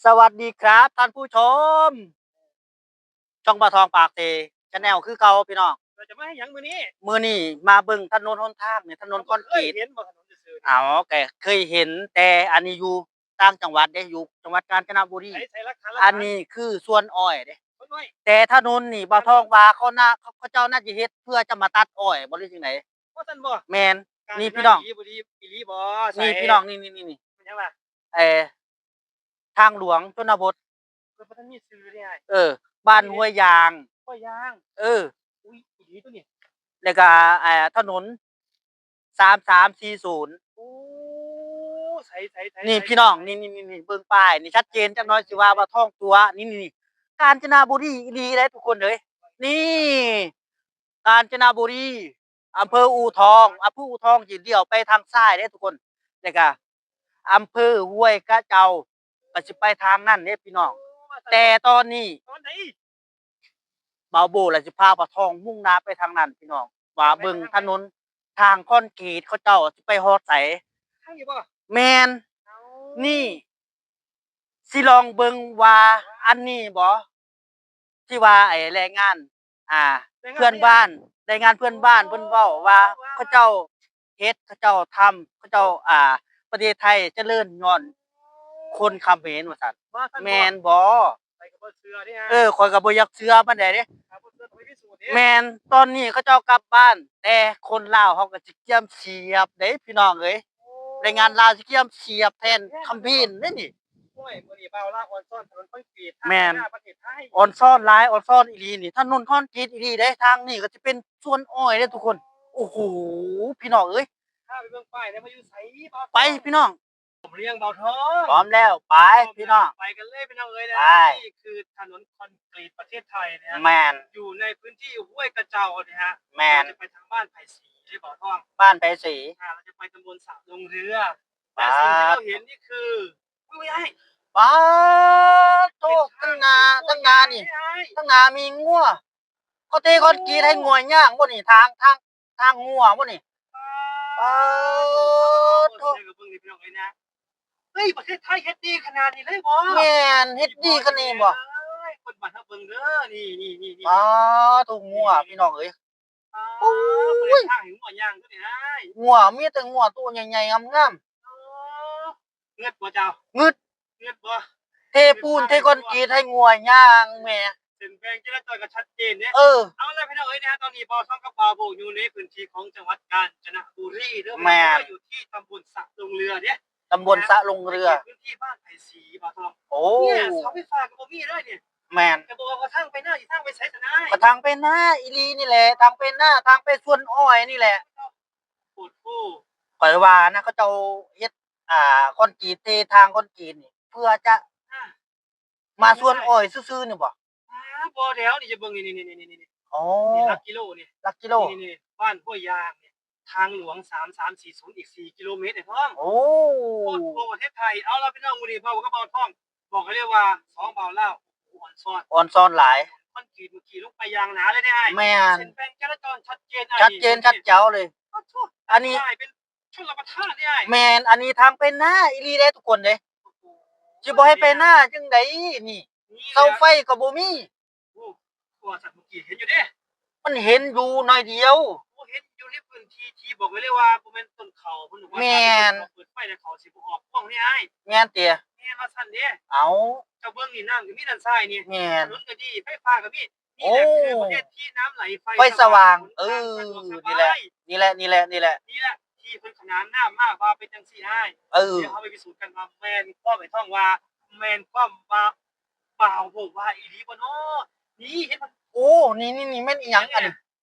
ສະຫວັດດີຄັບທ່ານຜູ້ຊົມ ຊ່ອງບ່າວທອງປາກເຊ Channel ຄືເກົ່າພີ່ນ້ອງ. ເຮົາຈະມາເຮັດຫຍັງມື້ນີ້? ມື້ນີ້ມາເບິ່ງຖະໜົນຫົນທາງນີ້ ຖະໜົນຄອນກຣີດ. ເຮົາບໍ່ເຄີຍເຫັນບໍ່ຖະໜົນຊື່ໆ? ເອົາ ກໍເຄີຍເຫັນ ແຕ່ອັນນີ້ຢູ່ຕ່າງຈັງຫວັດເດ້ ຢູ່ຈັງຫວັດການຈະນະບູລີ. ໃສ ໃສຫຼັກຖານ ຫຼັກຖານ? ອັນນີ້ຄືສວນອ້ອຍເດ້. ສວນອ້ອຍ? ແຕ່ຖະໜົນນີ້ ບ່າວທອງວ່າເຂົານະ ເຂົາ ເຂົາເຈົ້າໜ້າຈະເຮັດເພື່ອຈະມາຕັດອ້ອຍບໍ່ ຫຼືຈັ່ງໃດ? ວ່າຊັ້ນບໍ່? ແມ່ນ. ນີ້ພີ່ນ້ອງ ອີ່ຫຼີບໍ່ ອີ່ຫຼີບໍ່? ໃສ? ນີ້ພີ່ນ້ອງ ນີ້ ນີ້ ນີ້ ນີ້ ເປັນຫຍັງລະ? ເອີ ທາງຫຼວງຊົນນະບົດ. ເພິ່ນບໍ່ທັນມີຊື່ເດ້ອ້າຍ. ເອີ ບ້ານຫ້ວຍຢາງ. ຫ້ວຍຢາງ. ເອີ ອຸ້ຍ ອີ່ຫຼີຕົວນີ້. ແລ້ວກໍ ເອີ ຖະໜົນສາມສາມສີ່ສູນ. ໂອ້ ໃສໆໆໆ? ນີ້ພີ່ນ້ອງ ນີ້ໆໆ ເບິ່ງປ້າຍນີ້ຊັດເຈນຈັກໜ້ອຍ ຊິວ່າ ວ່າທ້ອງຕົວະ ນີ້ໆໆ ການຈະນະບູລີອີ່ຫຼີເດ້ທຸກຄົນເອີຍ. ນີ້ ການຈະນະບູລີ ອຳເພີອູ່ທອງ ອຳເພີອູ່ທອງຊິລ້ຽວໄປທາງຊ້າຍເດ້ທຸກຄົນ ແລ້ວກະອຳເພີຫ້ວຍກະເຈົ້າ ກໍຊິໄປທາງນັ້ນເດ້ພີ່ນ້ອງ. ແຕ່ຕອນນີ້ ຕອນໃດ? ບ່າວໂບລະຊິພາປາທອງມຸ່ງໜ້າໄປທາງນັ້ນພີ່ນ້ອງ ວ່າເບິ່ງຖະໜົນທາງຄອນກຣີດເຂົາເຈົ້າຊິໄປຮອດໃສ. ທາງນີ້ບໍ່? ແມ່ນ. ເອົ້າ ນີ້ ຊິລອງເບິ່ງວ່າອັນນີ້ບໍ່ ທີ່ວ່າໄອ້ແລງງານ ອ່າ ແລງງານ ເພື່ອນບ້ານ ແລງງານເພື່ອນບ້ານເພິ່ນເວົ້າວ່າ ເຂົາເຈົ້າເຮັດ ເຂົາເຈົ້າທຳ ເຂົາເຈົ້າ ອ່າ ປະເທດໄທຈະເລີນຍ້ອນຄົນຂະເໝນວ່າຊັ້ນ. ວ່າຊັ້ນບໍ່? ແມ່ນບໍ່? ຂ້ອຍກໍບໍ່ເຊື່ອເດ້ອ້າຍ. ເອີ ຂ້ອຍກໍບໍ່ຢາກເຊື່ອປານໃດເດ້. ຖ້າບໍ່ເຊື່ອກໍໄປພິສູດເດ້. ແມ່ນ. ຕອນນີ້ເຂົາເຈົ້າກັບບ້ານ ແຕ່ຄົນລາວເຮົາກໍຊິກຽມສຽບເດ້ພີ່ນ້ອງເອີຍ. ແລງງານລາວຊິກຽມສຽບແທນຄຳເພນເດ້ນີ້. ໂອ້ຍ ມື້ນີ້ບ່າວລາວອອນຊອນຖະໜົນຄອນກຣີດ ແມ່ນ ທາງໄປປະເທດໄທ ອອນຊອນຫຼາຍ ອອນຊອນອີ່ຫຼີນີ້ ຖະໜົນຄອນກຣີດອີ່ຫຼີເດ້. ທາງນີ້ກໍຈະເປັນສວນອ້ອຍເດ້ທຸກຄົນ. ໂອ້ໂຫ ພີ່ນ້ອງເອີຍ ພາໄປເບິ່ງປ້າຍແດ່ ວ່າຢູ່ໃສ. ໄປພີ່ນ້ອງ ພ້ອມແລ້ວ ບ່າວທອງ ພ້ອມແລ້ວ ໄປພີ່ນ້ອງ ໄປກັນເລີຍພີ່ນ້ອງເອີຍນະ. ໄປ ນີ້ຄືຖະໜົນຄອນກຣີດປະເທດໄທນະ. ແມ່ນ. ຢູ່ໃນພື້ນທີ່ຫ້ວຍກະເຈົ້ານີ້ຮະ. ແມ່ນ. ເຮົາຈະໄປທາງບ້ານໄຜ່ສີເດ້ບ່າວທອງ ບ້ານໄຜ່ສີ. ອ່າ ເຮົາຈະໄປຕຳບົນສະລົງເຮືອ. ປາດ ແລະສິ່ງທີ່ເຮົາເຫັນນີ້ຄື ອຸ້ຍ ອ້າຍ ປາດໂທ້ ເປັນທາງ ທາງໜ້າ ທາງໜ້ານີ້ ທາງໜ້າມີງົວ. ເຂົາເທຄອນກຣີດໃຫ້ງົວຍ່າງບໍ່ນີ້? ທາງ ທາງ ທາງງົວບໍ່ນີ້? ປາດ ປາດໂທ້ ເບິ່ງນີ້ພີ່ນ້ອງເອີຍນະ. ເຮີ້ຍ ປະເທດໄທເຮັດດີຂະໜາດນີ້ເລີຍບໍ່? ແມ່ນ ເຮັດດີຂະໜາດນີ້ບໍ່? ເອີຍ ຄົນບ້ານເຮົາເບິ່ງເດີ ນີ້ໆໆໆ ປາດໂທ້ ງົວພີ່ນ້ອງເອີຍ. ໂອ້ຍ ເປີດທາງໃຫ້ງົວຍ່າງຕົວນີ້ອ້າຍ. ງົວ ມີແຕ່ງົວໂຕໃຫຍ່ໆ ງາມໆ. ເອີ ງຶດບໍ່ເຈົ້າ? ງຶດ ງຶດບໍ່? ເທປູນເທຄອນກຣີດໃຫ້ງົວຍ່າງແໝ່. ເສັ້ນແບ່ງຈະລາຈອນກໍຊັດເຈນເດ້. ເອີ ເອົາລະພີ່ນ້ອງເອີຍນະ ຕອນນີ້ບ່າວທອງກັບບ່າວໂບຢູ່ໃນພື້ນທີ່ຂອງຈັງຫວັດການຈະນະບູລີເດີ. ແມ່ນ. ຢູ່ທີ່ຕຳບົນສະລົງເຮືອເດ້. ຕຳບົນສະລົງເຮືອ ໃນພື້ນທີ່ບ້ານໄຜ່ສີ ບ່າວທອງ. ໂອ້ ເສາໄຟຟ້າກໍບໍ່ມີເລີຍນີ້. ແມ່ນ. ແຕ່ບອກວ່າທາງໄປນາ ຊິທາງໄປໃສຊັ້ນນາຍ? ກໍທາງໄປນາອີ່ຫຼີນີ້ແຫຼະ ທາງໄປນາ ທາງໄປສວນອ້ອຍນີ້ແຫຼະ. ໂອ້ໂຫ ຂ້ອຍວ່ານະ ເຂົາເຈົ້າເຮັດ ອ່າ ຄອນກຣີດ ເທທາງຄອນກຣີດນີ້ ເພື່ອຈະ ອ່າ ມາສວນອ້ອຍຊື່ໆນີ້ບໍ່? ອ່າ ບໍ່ແລ້ວ ນີ້ຈະເບິ່ງ ນີ້ໆໆໆ ອໍ ນີ້ຫຼັກກິໂລນີ້ ຫຼັກກິໂລ ນີ້ໆໆ ບ້ານຫ້ວຍຢາງນີ້ ທາງຫຼວງສາມສາມສີ່ສູນ ອີກສີ່ກິໂລເມດເດ້ທ້ອງ. ໂອ້ ໂຄດໂກງປະເທດໄທ. ເອົາລະພີ່ນ້ອງ ມື້ນີ້ເວົ້າກັບບ່າວທອງ ບອກໃຫ້ເລີຍວ່າສອງບ່າວລາວ ໂອ້ໂຫ ອ່ອນຊອນ ອ່ອນຊອນຫຼາຍ. ຄອນກຣີດເມື່ອກີ້ລົງໄປຢ່າງໜາເລີຍເດ້ອ້າຍ. ແມ່ນ. ເສັ້ນແບ່ງຈະລາຈອນຊັດເຈນອ້າຍ. ຊັດເຈນ ນີ້ ຊັດແຈວເລີຍ. ປາດໂທ້ ອັນນີ້ກາຍເປັນຊົນລະປະທານເດ້ອ້າຍ. ແມ່ນ. ອັນນີ້ທາງໄປນາອີ່ຫຼີເດ້ທຸກຄົນເດ້. ໂອ້ໂຫ ຊິບໍ່ໃຫ້ໄປນາຈັ່ງໃດນີ້? ນີ້ແຫຼະ ເສົາໄຟກໍບໍ່ມີ. ໂອ້ ວ່າຊັ້ນ ເມື່ອກີ້ເຫັນຢູ່ເດ້. ມັນເຫັນຢູ່ໜ້ອຍດຽວ. ໂອ້ ເຫັນຢູ່ໃນພື້ນທີ່ທີ່ບອກໄວ້ເລີຍວ່າບໍ່ແມ່ນຕົ້ນເຂົ້າພຸ້ນ. ແມ່ນ. ເປີດໄຟແລ້ວເຂົ້າຊິບໍ່ອອກພວງນີ້ອ້າຍ. ແມ່ນຕິ? ແມ່ນວ່າຊັ້ນເດ້. ເອົ້າ ເຈົ້າເບິ່ງນີ້ ນ້ຳກໍມີດ້ານຊ້າຍນີ້. ແມ່ນ. ຖະໜົນກໍດີ ໄຟຟ້າກໍມີ. ນີ້ແຫຼະ ໂອ້ ຄືປະເທດທີ່ນ້ຳໄຫຼໄຟ ໄຟສະຫວ່າງ. ເອີ ນີ້ແຫຼະ ນີ້ແຫຼະ ນີ້ແຫຼະ ນີ້ແຫຼະ ທີ່ເພິ່ນຂະໜານນ້ຳມາວ່າເປັນຈັ່ງຊີ້ອ້າຍ. ເອີ ດຽວເຮົາໄປພິສູດກັນວ່າແມ່ນຄວາມໄອ້ທອງວ່າ ແມ່ນຄວາມວ່າ ບ່າວໂບວ່າອີ່ຫຼີບໍ່ນໍ? ນີ້ເຫັນບໍ່? ໂອ້ ນີ້ ນີ້ ນີ້ແມ່ນອີ່ຫຍັງອັນນີ້?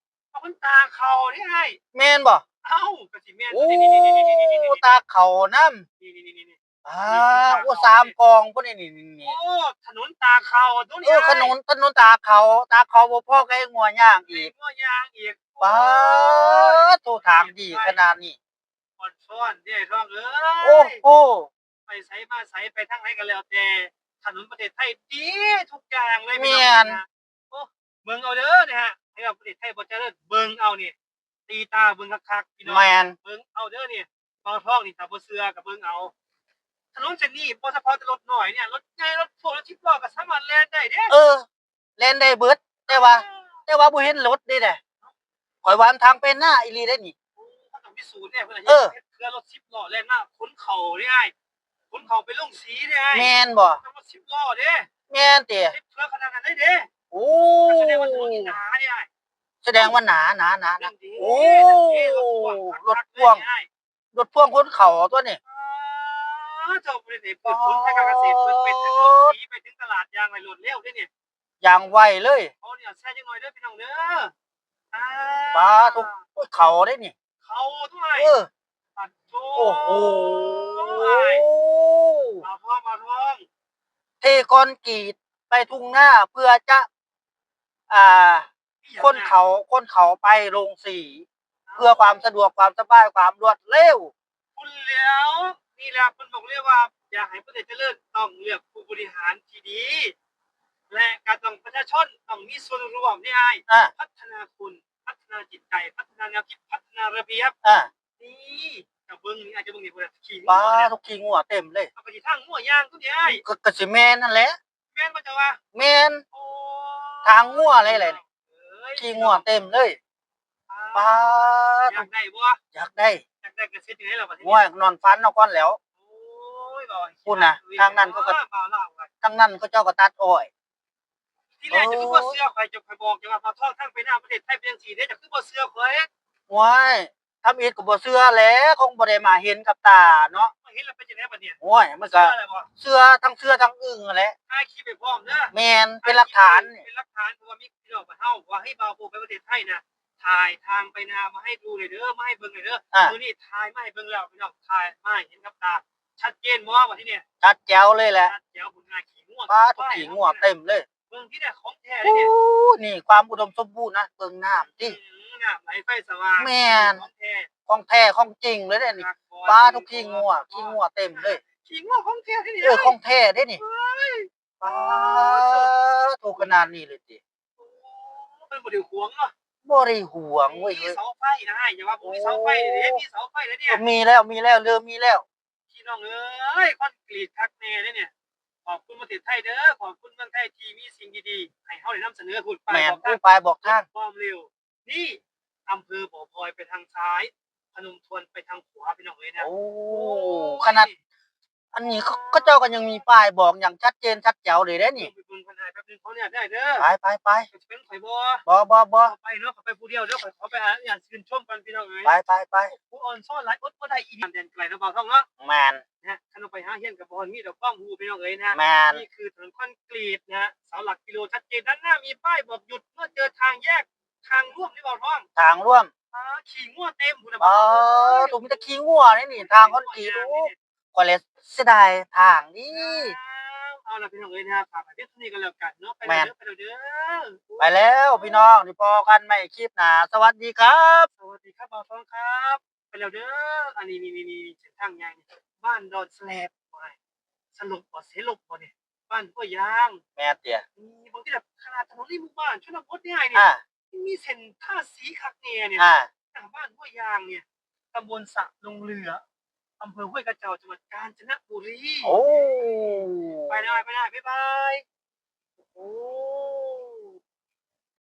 ເອົາ ມັນຕາເຂົ້າເດ້ອ້າຍ. ແມ່ນບໍ່? ເອົ້າ ກໍຊິແມ່ນ. ໂອ້ ນີ້ ນີ້ ນີ້ ນີ້ ນີ້ ນີ້ ນີ້ ນີ້ ຕາເຂົ້ານຳ. ນີ້ ນີ້ ນີ້ ນີ້ ນີ້ ອ່າ ນີ້ຄືຕາເຂົ້າ. ໂອ້ ສາມກອງພຸ້ນນີ້ ນີ້ ນີ້ ນີ້ ໂອ້ ຖະໜົນຕາເຂົ້າຕົວນີ້. ເອີ ອ້າຍ ຖະໜົນ ຖະໜົນຕາເຂົ້າ ຕາເຂົ້າບໍ່ພໍກໍໃຫ້ງົວຍ່າງອີກ ໃຫ້ງົວຍ່າງອີກ. ປາດໂທ້ ທາງດີຂະໜາດນີ້. ອອນຊອນເດ້ທອງເອີຍ. ໂອ້ໂຫ ໄປໃສມາໃສ ໄປທາງໃດກໍແລ້ວແຕ່ ຖະໜົນປະເທດໄທດີທຸກຢ່າງເລີຍ. ແມ່ນ ພີ່ນ້ອງນະ. ໂອ້ ເບິ່ງເອົາເດີນະຮະ ໃຫ້ວ່າປະເທດໄທບໍ່ຈະເລີນ ເບິ່ງເອົານີ້ ຕີຕາເບິ່ງຄັກໆ ພີ່ນ້ອງ. ແມ່ນ ເບິ່ງເອົາເດີນີ້ ບ່າວທອງນີ້ ຖ້າບໍ່ເຊື່ອກໍເບິ່ງເອົາ. ຖະໜົນເສັ້ນນີ້ບໍ່ສະເພາະແຕ່ລົດນ້ອຍເດ້ ລົດໃຫຍ່ ລົດເຂ ແລ່ນໄດ້ເດ້ ເອີ ແລ່ນໄດ້ເບິດ ແຕ່ວ່າ ແຕ່ວ່າບໍ່ເຫັນລົດເດ້ນະ. ຂ້ອຍວ່າມັນທາງໄປນາອີ່ຫຼີເດ້ນີ້. ໂອ້ ມັນຕ້ອງມີສູນແນ່ເພິ່ນ ເອີ ເຮັດເພື່ອລົດສິບລໍ້ແລ່ນມາຂົນເຂົ້າເດ້ອ້າຍ ຂົນເຂົ້າໄປລົງສີເດ້ອ້າຍ. ແມ່ນບໍ່? ລົດສິບລໍ້ເດ້. ແມ່ນຕິ? ເຮັດເພື່ອຂະໜາດນັ້ນເດ້. ໂອ້ ສະແດງວ່າຖະໜົນນີ້ໜາເດ້ອ້າຍ. ສະແດງວ່າໜາ ໜາ ໜາ ໜາ. ໂອ້ ລົດພ່ວງ ລົດພ່ວງຂົນເຂົ້າຕົວນີ້. ອ້າ ເຈົ້າບໍ່ໄດ້ເປີດຜົນທາງການກະເສດ ເພິ່ນເປັນ ເປັນລົງສີໄປເຖິງຕະຫຼາດຢ່າງໄວໂລດແລ້ວເດ້ນີ້. ຢ່າງໄວເລີຍ. ຂໍອະນຸຍາດແຊຈັກໜ້ອຍເດີພີ່ນ້ອງເດີ. ອ່າ ປາໂທ້ ໂອ້ຍ ເຂົ້າເດ້ນີ້. ເຂົ້າຕົວອ້າຍ. ເອີ ປາໂທ້ ໂອ້ໂຫ ອ້າຍ ບ່າວທອງ ບ່າວທອງ ເທຄອນກຣີດໄປທົ່ງນາເພື່ອຈະ ອ່າ ຂົນເຂົ້າ ຂົນເຂົ້າໄປລົງສີ ເພື່ອຄວາມສະດວກ ຄວາມສະບາຍ ຄວາມລວດເລັວ. ພຸ້ນແລ້ວ ນີ້ແຫຼະເພິ່ນບອກເລີຍວ່າ ຢາກໃຫ້ປະເທດຈະເລີນ ຕ້ອງເລືອກຜູ້ບໍລິຫານທີ່ດີ ແລະ ກະຕ້ອງປະຊາຊົນຕ້ອງມີສ່ວນຮ່ວມເດ້ອ້າຍ. ອ່າ ພັດທະນາຄົນ ພັດທະນາຈິດໃຈ ພັດທະນາແນວຄິດ ພັດທະນາລະບຽບ. ອ່າ ນີ້ ເຈົ້າເບິ່ງນີ້ ອາດຈະເບິ່ງນີ້ ຂີ້ງົວ ປາໂທ້ ຂີ້ງົວເຕັມເລີຍ. ເອົາໄປທີ່ທາງງົວຍ່າງຕົວນີ້ອ້າຍ. ກະ ກະຊິແມ່ນຫັ້ນແຫຼະ. ແມ່ນບໍ່ເຈົ້າວ່າ? ແມ່ນ ໂອ້ ທາງງົວເລີຍແຫຼະ ຂີ້ງົວເຕັມເລີຍ. ປາ ຢາກໄດ້ບໍ່? ຢາກໄດ້ ຢາກໄດ້ກະເຮັດຈັ່ງໃດລະບັດນີ້? ໂອ້ຍ ນອນຝັນເອົາກ່ອນແລ້ວ. ໂອ້ຍ ເວົ້າ ພຸ້ນນະ ທາງນັ້ນເຂົາກະ ທາງນັ້ນເຂົາເຈົ້າກະຕັດອ້ອຍ. ທີແລກເຈົ້າຄືບໍ່ເຊື່ອຂ້ອຍ ເຈົ້າ ຂ້ອຍບອກເຈົ້າວ່າ ປາທອງ ທາງໄປນາປະເທດໄທເປັນຈັ່ງຊີ້ເດ້ ເຈົ້າຄືບໍ່ເຊື່ອຂ້ອຍ? ໂອ້ຍ ທຳອິດກະບໍ່ເຊື່ອແຫຼະ ຄົງບໍ່ໄດ້ມາເຫັນກັບຕາເນາະ. ມາເຫັນແລ້ວເປັນຈັ່ງໃດບັດນີ້? ໂອ້ຍ ມັນກະ ເຊື່ອແລ້ວບໍ່? ເຊື່ອ ທັງເຊື່ອທັງອຶ້ງຫັ້ນແຫຼະ. ຖ່າຍຄລິບໃຫ້ພ້ອມເດີ ແມ່ນ ເປັນຫຼັກຖານ ເປັນຫຼັກຖານ ເພາະວ່າມີພີ່ນ້ອງບ້ານເຮົາວ່າ ເຮີ້ຍ ບ່າວໂພໄປປະເທດໄທນະ ຖ່າຍທາງໄປນາມາໃຫ້ດູແດ່ເດີ ມາໃຫ້ເບິ່ງແດ່ເດີ. ມື້ນີ້ຖ່າຍມາໃຫ້ເບິ່ງແລ້ວ ພີ່ນ້ອງ ຖ່າຍມາໃຫ້ເຫັນກັບຕາ ຊັດເຈນບໍ່ບັດນີ້? ຊັດແຈວເລີຍແຫຼະ. ຊັດແຈວ ບຸນງ່າຍຂີ້ງົວ ປາໂທ້ ຂີ້ງົວເຕັມເລີຍ. ເບິ່ງທີ່ແທ້ຂອງແທ້ເດ້ນີ້. ໂອ້ ນີ້ຄວາມອຸດົມສົມບູນນະ ເບິ່ງນ້ຳຕິ ນ້ຳໄຫຼໄຟສະຫວ່າງ. ແມ່ນ ຂອງແທ້ ຂອງແທ້ຂອງຈິງເລີຍເດ້ນີ້. ປາໂທ້ ຂີ້ງົວ ຂີ້ງົວເຕັມເລີຍ. ຂີ້ງົວຂອງແທ້ເດ້ນີ້. ເອີ ຂອງແທ້ເດ້ນີ້. ປາໂທ້ ຂະໜາດນີ້ເລີຍຕິ. ໂອ້ ເພິ່ນບໍ່ໄດ້ຫວງເນາະ. ບໍ່ໄດ້ຫວງເວີຍ. ມີເສົາໄຟນະ ຢ່າວ່າບໍ່ມີເສົາໄຟເດ້ ມີເສົາໄຟແລ້ວນີ້. ມີແລ້ວ ມີແລ້ວ ເລີ່ມມີແລ້ວ. ພີ່ນ້ອງເອີຍ ຄອນກຣີດຄັກແນ່ເດ້ນີ້. ຂອບຄຸນປະເທດໄທເດີ ຂອບຄຸນເມືອງໄທທີ່ມີສິ່ງດີໆໃຫ້ເຮົາໄດ້ນຳສະເໜີພຸ້ນ. ແມ່ນ ປ້າຍບອກທາງ ປ້າຍບອກທາງ ຄວາມເລັວ. ນີ້ ອຳເພີບໍ່ພອຍໄປທາງຊ້າຍ ພະນົມທວນໄປທາງຂວາ ພີ່ນ້ອງເອີຍນະ. ໂອ້ ໂອ້ຍ ຂະໜາດອັນນີ້ເຂົາ ເຂົາເຈົ້າກະຍັງມີປ້າຍບອກຫຍັງຊັດເຈນຊັດແຈວເລີຍເດ້ນີ້. ໄປເບິ່ງເພິ່ນໃຫ້ແປັບໜຶ່ງ ຂໍອະນຸຍາດເດີ. ໄປ ໄປ ໄປ. ເຈົ້າຊິໄປນຳຂ້ອຍບໍ່? ບໍ່ ບໍ່ ບໍ່ ໄປເນາະ ຂ້ອຍໄປຜູ້ດຽວເດີ ຂ້ອຍຂໍໄປຫາອະນຸຍາດຊື່ນຊົມກ່ອນ ພີ່ນ້ອງເອີຍ. ໄປ ໄປ ໄປ. ໂອ້ ອ່ອນຊ້ອນຫຼາຍ ອົດບໍ່ໄດ້ອີ່ຫຍັງ ແດນໄກລະບ່າວທອງເນາະ. ແມ່ນ ນະ ຄັນເຮົາໄປຫາຮຽນກະບໍ່ຮອດມີດອກຄວາມຮູ້ ພີ່ນ້ອງເອີຍນະ. ແມ່ນ ນີ້ຄືຖະໜົນຄອນກຣີດນະ ເສົາຫຼັກກິໂລຊັດເຈນ. ດ້ານໜ້າມີປ້າຍບອກຢຸດ ເມື່ອເຈີທາງແຍກທາງລວມນີ້ ບ່າວທອງ ທາງລວມ. ອ່າ ຂີ້ງົວເຕັມພຸ້ນນະ. ອໍ ບໍ່ ໂອ້ ມີແຕ່ຂີ້ງົວເດ້ນີ້ ທາງຄອນກຣີດ. ໂອ້ ຂ້ອຍແລະເສຍດາຍທາງນີ້. ເອົາລະພີ່ນ້ອງເອີຍນະ ຝາກໄວ້ພຽງເທົ່ານີ້ກະແລ້ວກັນເນາະ. ໄປແລ້ວເດີ ໄປແລ້ວເດີ ໄປແລ້ວພີ່ນ້ອງ ຊິພໍ້ກັນໃໝ່ຄລິບໜ້າ. ສະຫວັດດີຄັບ ສະຫວັດດີຄັບ ບ່າວທອງຄັບ. ໄປແລ້ວເດີ. ອັນນີ້ ນີ້ ນີ້ ນີ້ ເສັ້ນທາງໃຫຍ່ນີ້ ບ້ານດອນສະແຫຼບ ສະຫຼົບບໍ່ ເສລົບບໍ່ນີ້ ບ້ານຫ້ວຍຢາງ. ແມ່ນຕິ? ນີ້ ເບິ່ງຕິລະ ຂະໜາດຖະໜົນໃນໝູ່ບ້ານຊົນນະບົດນີ້ອ້າຍນີ້ ອ່າ ຍັງມີເສັ້ນທາສີຄັກແນ່ນີ້. ອ່າ ບ້ານຫ້ວຍຢາງນີ້ ຕຳບົນສະລົງເຫຼືອ ອຳເພີຫ້ວຍກະເຈົ້າ ຈັງຫວັດການຈະນະບູລີ. ໂອ້ ໄປແລ້ວອ້າຍ ໄປແລ້ວ ບາຍບາຍ. ໂອ້